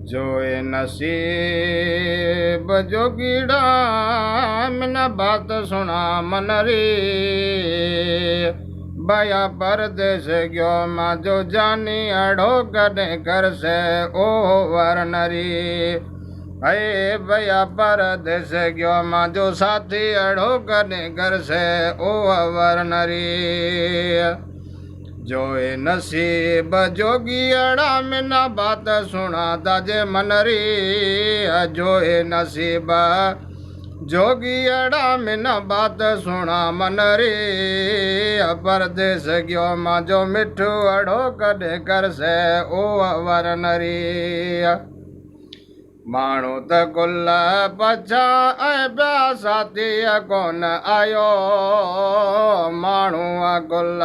जोए नसीब जोगीड़ा मिन बात सुना मन रे। बया परदेस गयो मांजो जानी अड़ो कॾहिं करसे ओ वरनरी। अए बया परदेस गयो मांजो साथी अड़ो कॾहिं करसे ओ वरनरी। जोए नसीब जोगी अड़ा मिना बात सुना दाजे मनरी। जोए नसीब जोगी अड़ा मिना बात सुना मनरी। परदेस गयो मांजो मिठू अड़ो कॾहिं करसे ओ वरनरी। माण्हू त गुल पछा ऐं ॿिया साथी कोन आयो। माण्हू गुल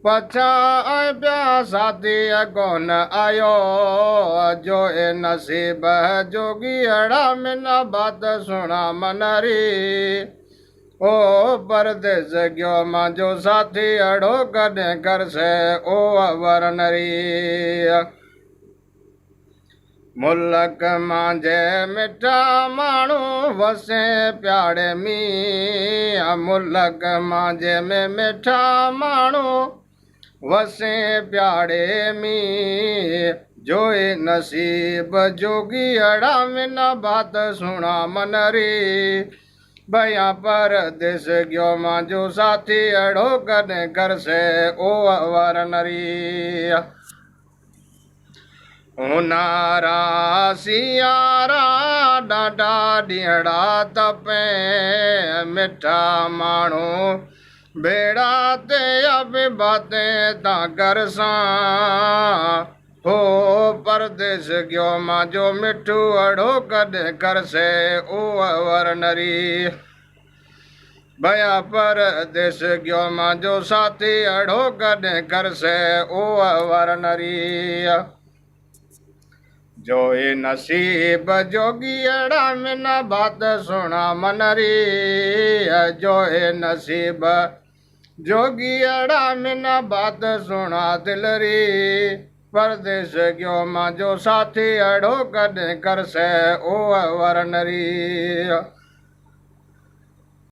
पछा ऐं ॿिया साथी कोन आयो। जोए नसीब जोगी अड़ा मिना बात सुना मनरी। ओ परदेस गयो मांजो साथी अड़ो कॾहिं करसे ओ वरनरी। मुल्क मांझे मिठा माण्हू वसे प्याड़े मींहुं। मुल्क मांझे में मिठा माण्हू वसे प्याड़े मींहुं। जोए नसीब जोगी अड़ा मिना बात सुना मनरी। बया परदेस गयो मांजो साथी अड़ो कॾहिं करसे ओ वरनरी। उन्हारा सियारा ॾाढा ॾींहड़ा तपे। मिठा माण्हू भेड़ा ते अबि बाते ता करसां। हो परदेस गयो मांजो मिठू अड़ो कॾहिं करसे ओ वरनरी। बया परदेस गयो मांजो साथी अड़ो कॾहिं करसे ओ वरनरी। जोए नसीब जोगी अड़ा मिना बात सुना मनरी। जोए नसीब जोगी अड़ा मिना बात सुना दिलरी। परदेस गयो मांजो साथी अड़ो कॾहिं करसे ओ वरनरी।